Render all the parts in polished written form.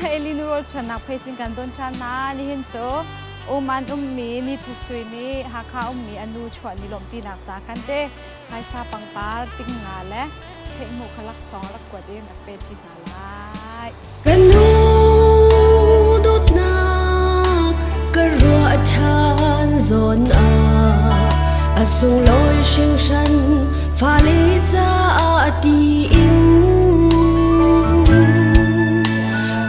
Eli nu rawl chuannak pheisin kan don ṭhan hna. Nihin cu Oman ummi Ni Ṭha Sui nih Hakha ummi a nu chuah ni lawmhpinak ca khan te phaisa pangpar ting nga le theihmuh kha laksawng rak kuat in rak pe ṭi hna lai. Kan nu dawtnak ka ruah ṭhan zawn ah a sunglawi hringhran fale caah tiin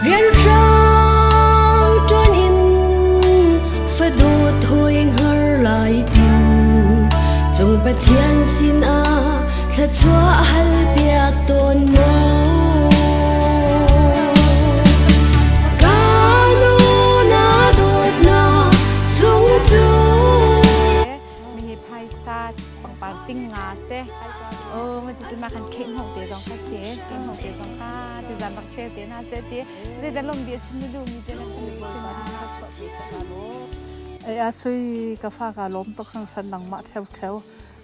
rianhrang ṭuan in fadawt hawi hngar lai tin cung Pathian sinah thluachuah hal piak tawn mu. Ka nu na dawtnak sung cu Mihi phaisa pangpar ting nga se. Oh, ma cu ma kan kheih hmong te zong kha si. Kheih hmong te zong kha ti zan bak che te na se ti. Zei da lom bia chim na duh mi te na kan si na. Ei a sui ka fa ka lawm tuk hringhran nangmah ṭheuṭheu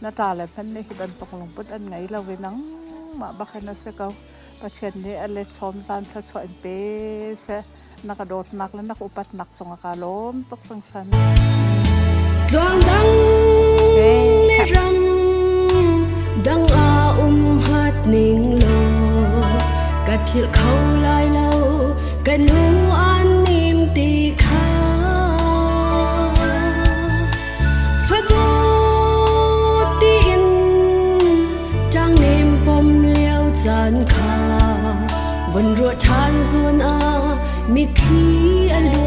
na ṭa le hmanh nih hi bantuk lungput an ngei lo i nangmah bak hin a si ko. Pathian nih a let sawm caan thluachuah in pe seh. Na ka dawtnak le na ka upatnak cungah kaa lawm tuk hringhran. Tluang dang le ram dang ah um hat ning law ka philh kho lai lo ka nu an nim ti kha fadu tiin ṭangnem pom lio caan kha von ruah ṭhan zawn ah mitthli a luang.